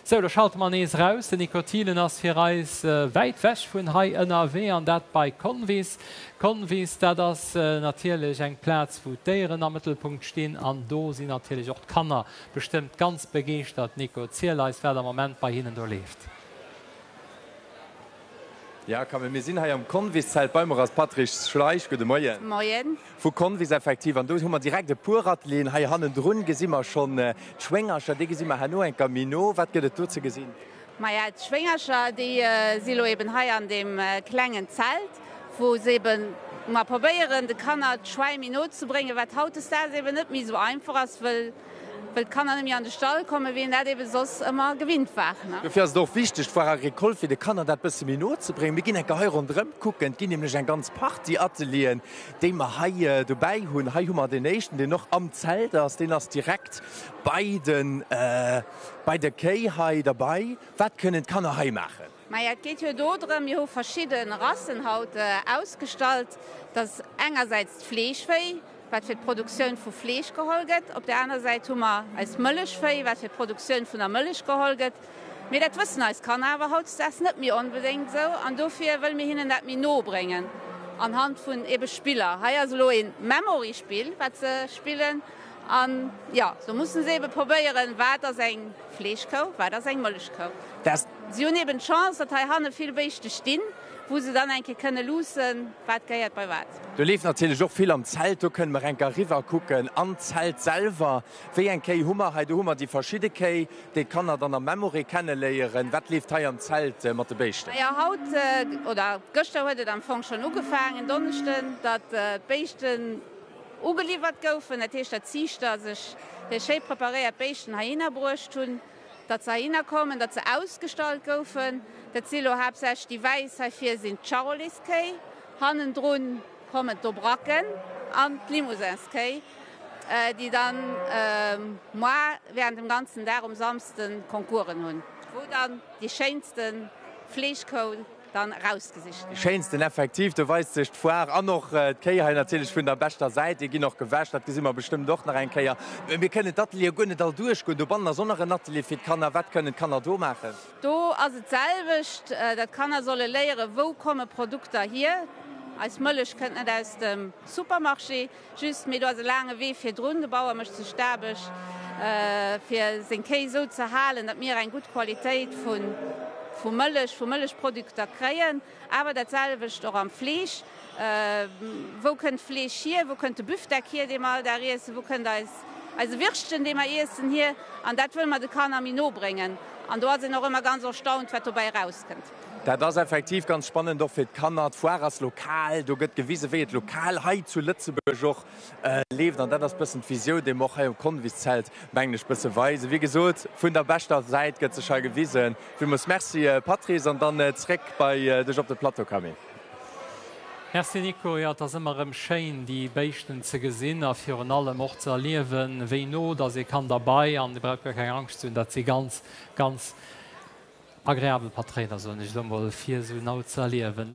Sou, da schalte mer nees eraus. Den Nico Thielen ass fir eis wäit wech vun hei ënnerwee, an dat bei Convis. Convis, dat ass natierlech eng Plaz, wou d'Déieren am Mëttelpunkt stinn, an do sinn natierlech och d'Kanner bestëmmt ganz begeeschtert. Nico, ziel eis, wat am Moment bei hinnen do leeft. Ja, Camille, mir sinn hei am Convis-Zelt. Bei mer ass d'Patrice Schleich. Gudde Moien. Moien. Vu Convis effektiv. An do hu mer direkt e puer Atelieren. Hei hannendrun gesi mer schonn d'Schwéngercher. Déi gesi mer herno enker méi no. Wat gëtt et do ze gesinn? Maja, d'Schwéngercher, déi si lo eben hei an deem klengen Zelt, wou se eben mer probéieren, de Kanner d'Schwäi méi no ze bréngen, wat hautdesdaags eben net méi esou einfach ass, wëll Wëll d'Kanner net méi an de Stall kommen, wéi een dat ebe soss ëmmer gewinnt war. Dofir ass et och wichteg, d'Foire Agricole fir de Kanner dat bësse méi no ze bréngen. Mir ginn enker hei ronderëm kucken. Et ginn nämlech eng ganz Partie Atelieren, déi mer hei dobäi hunn. Hei hu mer deen éischten, deen och am Zelt ass. Deen ass direkt bei de bei de Kéi hei derbei. Wat kënnen d'Kanner hei maachen? Maja, et geet jo do drëm, mir hu verschidde Rassen haut ausgestallt, dass engersäits d'Fleeschvéi, wat fir d'Produktioun vu Fleesch geholl gëtt, op där aner Säit hu mer eis Mëllechvéi, wat fir d'Produktioun vun der Mëllech geholl gëtt. Mee dat wëssen eis Kanner awer hautdesdaags net méi onbedéngt esou an dofir wëlle mir hinnen dat méi no bréngen anhand vun ebe Spiller. Hei ass elo ee Memory-Spill, wat se spillen an jo, do mussen se ebe probéieren, wat ass eng Fleeschkou, wat ass eng Mëllechkou. Si hunn eben d'Chance, datt heihanne vill Béischte stinn, wou se dann eng Kéier kënne luussen, wat gehéiert bei wat. Do leeft natierlech och vill am Zelt. Do kënne mer eng Kéier eriwwer kucken an d'Zelt selwer. Wéi eng Kéi hu mer hei? Do hu mer déi verschidde Kéi, déi d'Kanner dann am Memory kenneléieren. Wat leeft hei am Zelt mat de Béischten? Majo, haut, oder gëschter huet et am Fong schonn ugefaangen, Donneschden, datt d'Béischten ugeliwwert goufen. Dat heescht, datt d'Ziichter sech hir schéi preparéiert Béischten heihinner bruecht hunn. Datt se heihinner kommen, datt se ausgestallt goufen. Dat si lo haaptsächlech déi wäiss hei vir sinn d'Charolais-Kéi, hannendrun kommen d'Aubracken an d'Limousins-Kéi, déi dann moar während dem ganzen Dag um Samsden Concoursen hunn, wou dann déi schéinste Fleeschkou dann erausgesicht ginn. Déi schéinsten effektiv, do weist sech d'Foire an och d'Kéi hei natierlech vun der beschter Säit. Déi ginn och gewäsch, dat gesi mer bestëmmt och nach eng Kéier. Mir kënnen d'Ateliere guer net all duerchgoen. Dobannen ass och nach en Atelier fir d'Kanner. Wat kënnen d'Kanner do maachen? Do ass et d'selwecht, dat d'Kanner solle léieren, wou komme Produkter hier. Eis Mëllech kënnt net aus dem Supermarché. Just, mee do ass e laange Wee virdrun. De Bauer mécht sech d'Aarbecht, fir seng Kéi esou ze halen, datt mir eng gutt Qualitéit vu Mëllech, vu Mëllechprodukter kréien. Awer dat selwecht och am Fleesch. Wou kënnt d'Fleesch hier? Wou kënnt de Büfdeck hier, dee mer all Dag iessen? Wou kënnt eis, eise Würstchen, dee mer iessen, hier? An dat wëlle mer de Kanner méi no bréngen. An do ass een och ëmmer ganz erstaunt, wat dobäi erauskënnt. Dat ass effektiv ganz spannend, och fir d'Kanner. D'Foire ass lokal, do gëtt gewisen, wéi et lokal hei zu Lëtzebuerg och leeft. An dat ass bëssen d'Visioun, déi mer och hei um Convis-Zelt, mengen ech, bësse weisen. Wéi gesot, vun der beschter Säit gëtt sech hei gewisen. Villmools Merci, Patrice, an dann zréck bei dech op de Plateau, Camille. Merci Nico, jo et ass ëmmer erëm schéin déi Béischten ze gesinn a virun allem och ze erliewen wéi no dass ee kann derbei an ee brauch guer keng Angscht ze hunn, dat si ganz ganz Agreabel Patréiner, soen ech elo mol, fir esou en Auto ze erliewen.